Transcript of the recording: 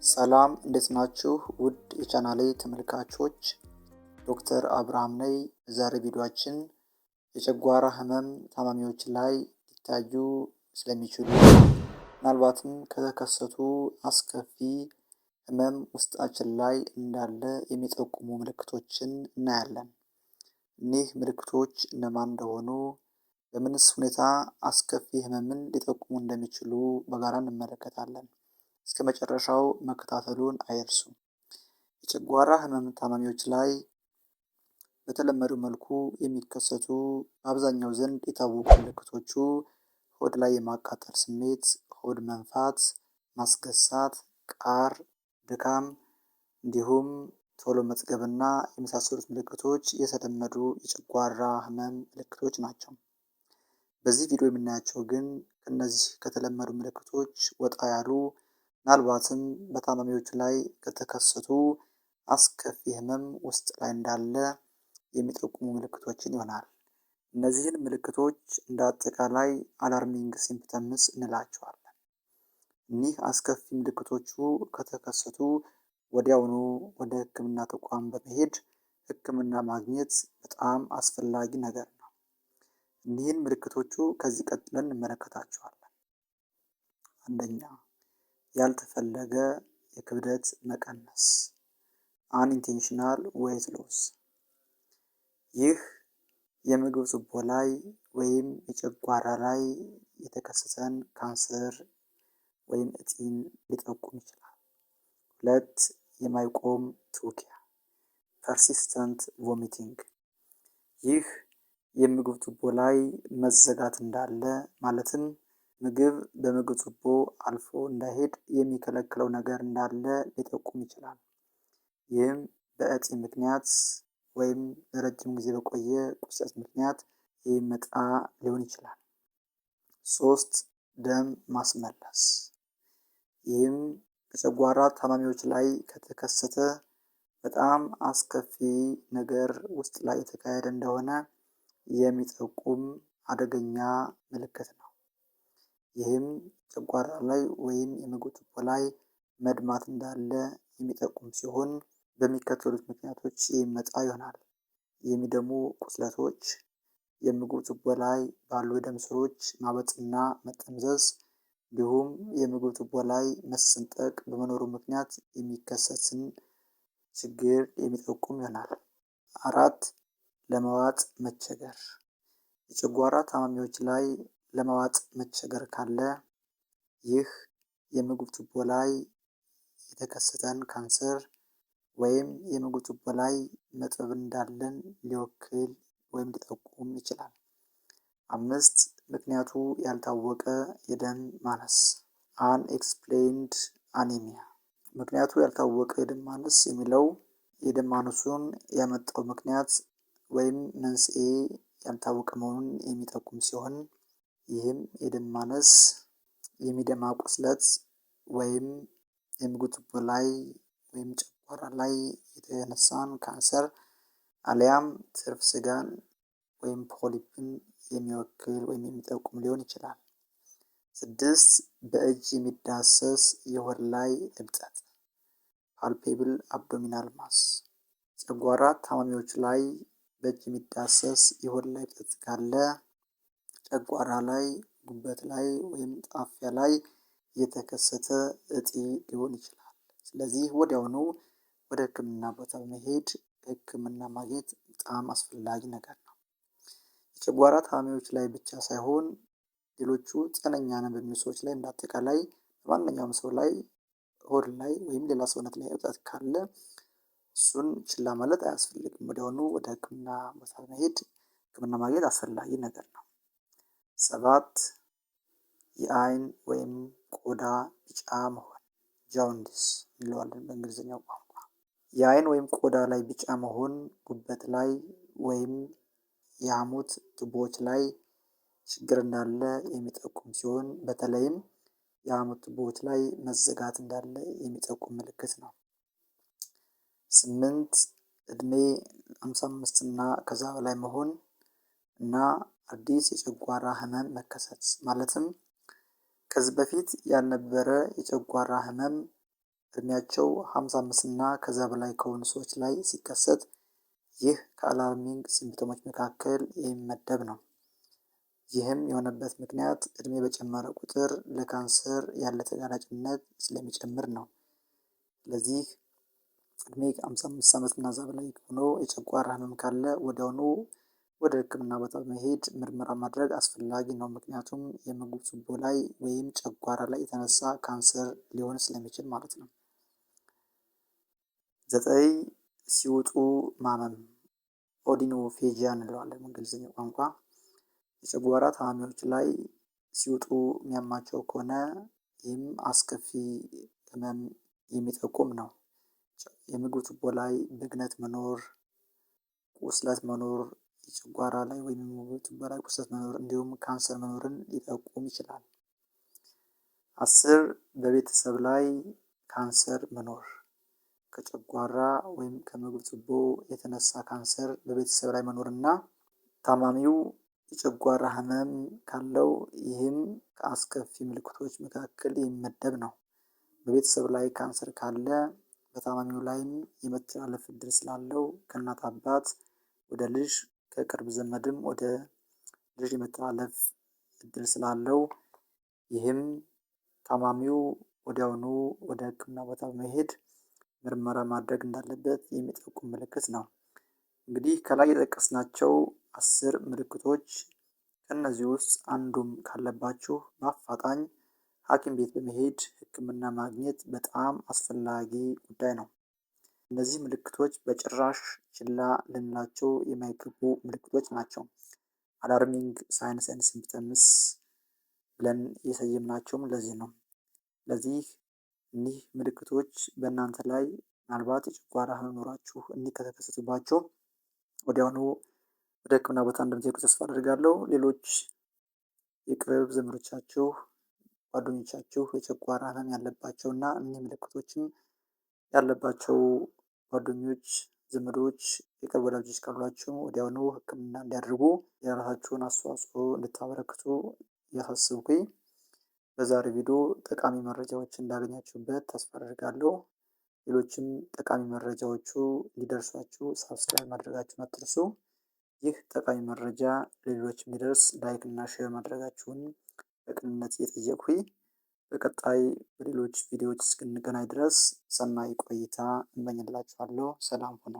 ሰላም፣ እንዴት ናችሁ? ውድ የቻናሌ ተመልካቾች፣ ዶክተር አብርሃም ነኝ። በዛሬ ቪዲዮአችን የጨጓራ ህመም ታማሚዎች ላይ ሊታዩ ስለሚችሉ፣ ምናልባትም ከተከሰቱ አስከፊ ህመም ውስጣችን ላይ እንዳለ የሚጠቁሙ ምልክቶችን እናያለን። እኒህ ምልክቶች እነማን እንደሆኑ፣ በምንስ ሁኔታ አስከፊ ህመምን ሊጠቁሙ እንደሚችሉ በጋራ እንመለከታለን። እስከ መጨረሻው መከታተሉን አይርሱ። የጨጓራ ህመም ታማሚዎች ላይ በተለመደው መልኩ የሚከሰቱ፣ በአብዛኛው ዘንድ የታወቁ ምልክቶቹ ሆድ ላይ የማቃጠል ስሜት፣ ሆድ መንፋት፣ ማስገሳት፣ ቃር፣ ድካም እንዲሁም ቶሎ መጥገብና የመሳሰሉት ምልክቶች የተለመዱ የጨጓራ ህመም ምልክቶች ናቸው። በዚህ ቪዲዮ የምናያቸው ግን ከእነዚህ ከተለመዱ ምልክቶች ወጣ ያሉ፣ ምናልባትም በታማሚዎቹ ላይ ከተከሰቱ አስከፊ ህመም ውስጥ ላይ እንዳለ የሚጠቁሙ ምልክቶችን ይሆናል። እነዚህን ምልክቶች እንደ አጠቃላይ alarming symptoms እንላቸዋለን። እኒህ አስከፊ ምልክቶቹ ከተከሰቱ ወዲያውኑ ወደ ሕክምና ተቋም በመሄድ ሕክምና ማግኘት በጣም አስፈላጊ ነገር ነው። እኒህን ምልክቶቹ ከዚህ ቀጥለን እንመለከታቸዋለን። አንደኛ፣ ያልተፈለገ የክብደት መቀነስ፣ unintentional weight loss። ይህ የምግብ ቱቦ ላይ ወይም የጨጓራ ላይ የተከሰተን ካንሰር ወይም እጢን ሊጠቁም ይችላል። ሁለት፣ የማይቆም ትውኪያ፣ persistent vomiting። ይህ የምግብ ቱቦ ላይ መዘጋት እንዳለ፣ ማለትም ምግብ በምግብ ቱቦ አልፎ እንዳይሄድ የሚከለክለው ነገር እንዳለ ሊጠቁም ይችላል። ይህም በእጢ ምክንያት ወይም ለረጅም ጊዜ በቆየ ቁስለት ምክንያት የሚመጣ ሊሆን ይችላል። ሶስት፣ ደም ማስመለስ። ይህም በጨጓራ ታማሚዎች ላይ ከተከሰተ በጣም አስከፊ ነገር ውስጥ ላይ የተካሄደ እንደሆነ የሚጠቁም አደገኛ ምልክት ነው። ይህም ጨጓራ ላይ ወይም የምግብ ቱቦ ላይ መድማት እንዳለ የሚጠቁም ሲሆን በሚከተሉት ምክንያቶች የሚመጣ ይሆናል። የሚደሙ ቁስለቶች፣ የምግብ ቱቦ ላይ ባሉ የደም ስሮች ማበጥና መጠምዘዝ፣ እንዲሁም የምግብ ቱቦ ላይ መሰንጠቅ በመኖሩ ምክንያት የሚከሰትን ችግር የሚጠቁም ይሆናል። አራት፣ ለመዋጥ መቸገር። የጨጓራ ታማሚዎች ላይ ለመዋጥ መቸገር ካለ ይህ የምግብ ቱቦ ላይ የተከሰተን ካንሰር ወይም የምግብ ቱቦ ላይ መጥበብ እንዳለን ሊወክል ወይም ሊጠቁም ይችላል። አምስት፣ ምክንያቱ ያልታወቀ የደም ማነስ፣ unexplained anemia። ምክንያቱ ያልታወቀ የደም ማነስ የሚለው የደም ማነሱን ያመጣው ምክንያት ወይም መንስኤ ያልታወቀ መሆኑን የሚጠቁም ሲሆን ይህም የደም ማነስ የሚደማ ቁስለት ወይም የምግብ ቱቦ ላይ ወይም ጨጓራ ላይ የተነሳን ካንሰር አሊያም ትርፍ ስጋን ወይም polyp ን የሚወክል ወይም የሚጠቁም ሊሆን ይችላል። ስድስት፣ በእጅ የሚዳሰስ የሆድ ላይ እብጠት፣ palpable abdominal mass። ጨጓራ ታማሚዎች ላይ በእጅ የሚዳሰስ የሆድ ላይ እብጠት ካለ ጨጓራ ላይ፣ ጉበት ላይ ወይም ጣፊያ ላይ የተከሰተ እጢ ሊሆን ይችላል። ስለዚህ ወዲያውኑ ወደ ሕክምና ቦታ በመሄድ ሕክምና ማግኘት በጣም አስፈላጊ ነገር ነው። የጨጓራ ታማሚዎች ላይ ብቻ ሳይሆን ሌሎቹ ጤነኛ ነን በሚሉ ሰዎች ላይ፣ እንዳጠቃላይ በማንኛውም ሰው ላይ ሆድ ላይ ወይም ሌላ ሰውነት ላይ እብጠት ካለ እሱን ችላ ማለት አያስፈልግም። ወዲያውኑ ወደ ሕክምና ቦታ መሄድ፣ ሕክምና ማግኘት አስፈላጊ ነገር ነው። ሰባት፣ የአይን ወይም ቆዳ ቢጫ መሆን፣ jaundice እንለዋለን በእንግሊዝኛው ቋንቋ። የአይን ወይም ቆዳ ላይ ቢጫ መሆን ጉበት ላይ ወይም የሐሞት ቱቦዎች ላይ ችግር እንዳለ የሚጠቁም ሲሆን በተለይም የሐሞት ቱቦዎች ላይ መዘጋት እንዳለ የሚጠቁም ምልክት ነው። ስምንት፣ እድሜ 55 እና ከዛ በላይ መሆን እና አዲስ የጨጓራ ህመም መከሰት፣ ማለትም ከዚህ በፊት ያልነበረ የጨጓራ ህመም። እድሜያቸው 55 እና ከዛ በላይ ከሆኑ ሰዎች ላይ ሲከሰት ይህ ከ alarming symptom ኦች መካከል የሚመደብ ነው። ይህም የሆነበት ምክንያት እድሜ በጨመረ ቁጥር ለካንሰር ያለ ተጋላጭነት ስለሚጨምር ነው። ስለዚህ እድሜ 55 ዓመት እና ከዛ በላይ ሆኖ የጨጓራ ህመም ካለ ወዲያውኑ ወደ ህክምና ቦታ በመሄድ ምርመራ ማድረግ አስፈላጊ ነው። ምክንያቱም የምግብ ቱቦ ላይ ወይም ጨጓራ ላይ የተነሳ ካንሰር ሊሆን ስለሚችል ማለት ነው። 9 ሲውጡ ማመም odynophagia እንለዋለን በእንግሊዝኛ ቋንቋ። የጨጓራ ታማሚዎች ላይ ሲውጡ የሚያማቸው ከሆነ ይህም አስከፊ ህመም የሚጠቁም ነው። የምግብ ቱቦ ላይ ብግነት መኖር፣ ቁስለት መኖር፣ የጨጓራ ላይ ወይም የምግብ ቱቦ ላይ ቁስለት መኖር እንዲሁም ካንሰር መኖርን ሊጠቁም ይችላል። 10 በቤተሰብ ላይ ካንሰር መኖር፣ ከጨጓራ ወይም ከምግብ ቱቦ የተነሳ ካንሰር በቤተሰብ ላይ መኖር እና ታማሚው የጨጓራ ህመም ካለው ይህም ከአስከፊ ምልክቶች መካከል የሚመደብ ነው። በቤተሰብ ላይ ካንሰር ካለ በታማሚው ላይም የመተላለፍ እድል ስላለው ከእናት አባት ወደ ልጅ፣ ከቅርብ ዘመድም ወደ ልጅ የመተላለፍ እድል ስላለው ይህም ታማሚው ወዲያውኑ ወደ ህክምና ቦታ በመሄድ ምርመራ ማድረግ እንዳለበት የሚጠቁም ምልክት ነው። እንግዲህ ከላይ የጠቀስናቸው 10 ምልክቶች ከእነዚህ ውስጥ አንዱም ካለባችሁ በአፋጣኝ ሐኪም ቤት በመሄድ ህክምና ማግኘት በጣም አስፈላጊ ጉዳይ ነው። እነዚህ ምልክቶች በጭራሽ ችላ ልንላቸው የማይገቡ ምልክቶች ናቸው። Alarming signs and symptoms ብለን የሰየምናቸውም ለዚህ ነው። ለዚህ እኒህ ምልክቶች በእናንተ ላይ ምናልባት የጨጓራ ህመም ኖሯችሁ እኒህ ከተከሰቱባቸው ወዲያውኑ ወደ ህክምና ቦታ እንደምትሄዱ ተስፋ አደርጋለሁ። ሌሎች የቅርብ ዘመዶቻችሁ፣ ጓደኞቻችሁ የጨጓራ ህመም ያለባቸው እና እኒህ ምልክቶችም ያለባቸው ጓደኞች፣ ዘመዶች፣ የቅርብ ወዳጆች ካሏችሁ ወዲያውኑ ህክምና እንዲያደርጉ የራሳችሁን አስተዋጽኦ እንድታበረክቱ እያሳሰብኩኝ በዛሬ ቪዲዮ ጠቃሚ መረጃዎች እንዳገኛችሁበት ተስፋ አደርጋለሁ። ሌሎችም ጠቃሚ መረጃዎቹ እንዲደርሷችሁ subscribe ማድረጋችሁን አትርሱ። ይህ ጠቃሚ መረጃ ለሌሎች እንዲደርስ like እና share ማድረጋችሁን በቅንነት እየጠየቅኩኝ በቀጣይ በሌሎች ቪዲዮዎች እስክንገናኝ ድረስ ሰናይ ቆይታ እመኝላችኋለሁ። ሰላም ሁኑ።